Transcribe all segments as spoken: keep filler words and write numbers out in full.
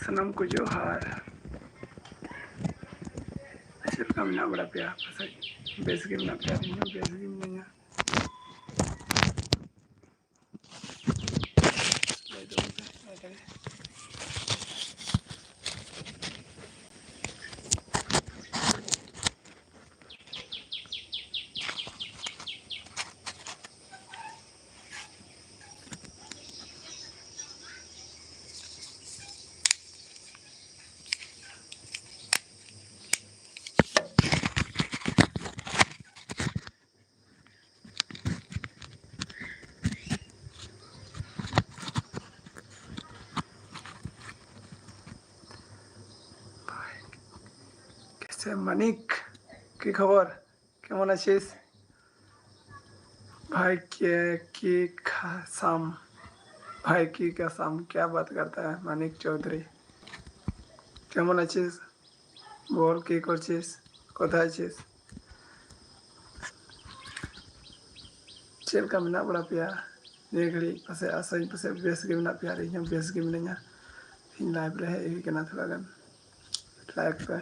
ᱥᱟᱱᱟᱢ ᱠᱚ ᱡᱚᱦᱟᱨ᱾ ᱪᱮᱫ ᱞᱮᱠᱟ ᱢᱮᱱᱟᱜ ᱵᱟᱲᱟ ᱯᱮᱭᱟ? ᱯᱟᱥᱮᱡ ᱵᱮᱥ ᱜᱮ ᱢᱮᱱᱟᱜ ᱯᱮᱭᱟ, ᱤᱧ ᱦᱚᱸ ᱵᱮᱥ ᱜᱮ ᱢᱤᱱᱟᱹᱧᱟ᱾ कैसे मनिक, की खबर? কেমন আছিস? ভাই কে কি খাসাম? ভাই কি কাসাম? क्या बात करता है मनिक चौधरी? কেমন আছিস? বল, কি করছিস? কোথায় আছিস? ᱪᱮᱫ ᱞᱮᱠᱟ ᱢᱮᱱᱟᱜ ᱵᱟᱲᱟ ᱯᱮᱭᱟ ᱱᱤᱭᱟᱹ ᱜᱷᱟᱹᱲᱤᱡ? ᱯᱟᱥᱮᱡ, ᱟᱥᱟᱧ ᱯᱟᱥᱮᱡ ᱵᱮᱥ ᱜᱮ ᱢᱮᱱᱟᱜ ᱯᱮᱭᱟ ᱟᱨ ᱤᱧ ᱦᱚᱸ ᱵᱮᱥ ᱜᱮ ᱢᱤᱱᱟᱹᱧᱟ᱾ ᱛᱮᱦᱮᱧ live ᱨᱮ ᱦᱮᱡ ᱦᱩᱭ ᱠᱟᱱᱟ ᱛᱷᱚᱲᱟ ᱜᱟᱱ᱾ Like ᱯᱮ᱾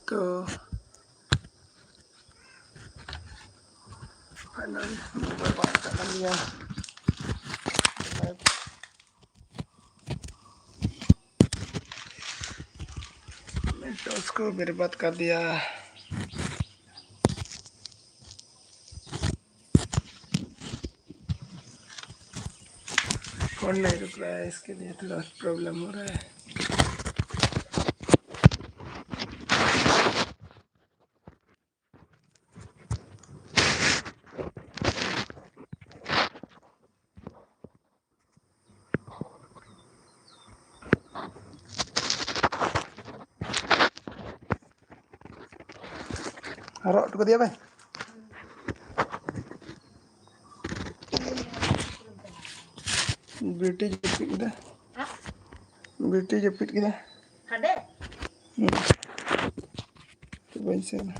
ᱛᱚ, finally, ᱢᱳᱵᱟᱭᱤᱞ ᱵᱟᱝ ᱪᱟᱞᱟᱜ ᱠᱟᱱ ᱜᱮᱭᱟ᱾ Live। मैं तो उसको बर्बाद कर दिया। फोन नहीं रुक रहा है, इसके लिए थोड़ा प्रॉब्लम हो रहा है। ᱨᱚᱜ ᱦᱚᱴᱚ ᱠᱟᱫᱮᱭᱟ ᱵᱮᱱ? ᱵᱤᱴᱤ ᱡᱟᱹᱯᱤᱫ ᱠᱮᱫᱟ᱾ ᱵᱤᱴᱤ ᱡᱟᱹᱯᱤᱫ ᱠᱮᱫᱟ᱾ ᱦᱩᱸ᱾ ᱛᱚ ᱵᱟᱹᱧ ᱥᱮᱱᱟ᱾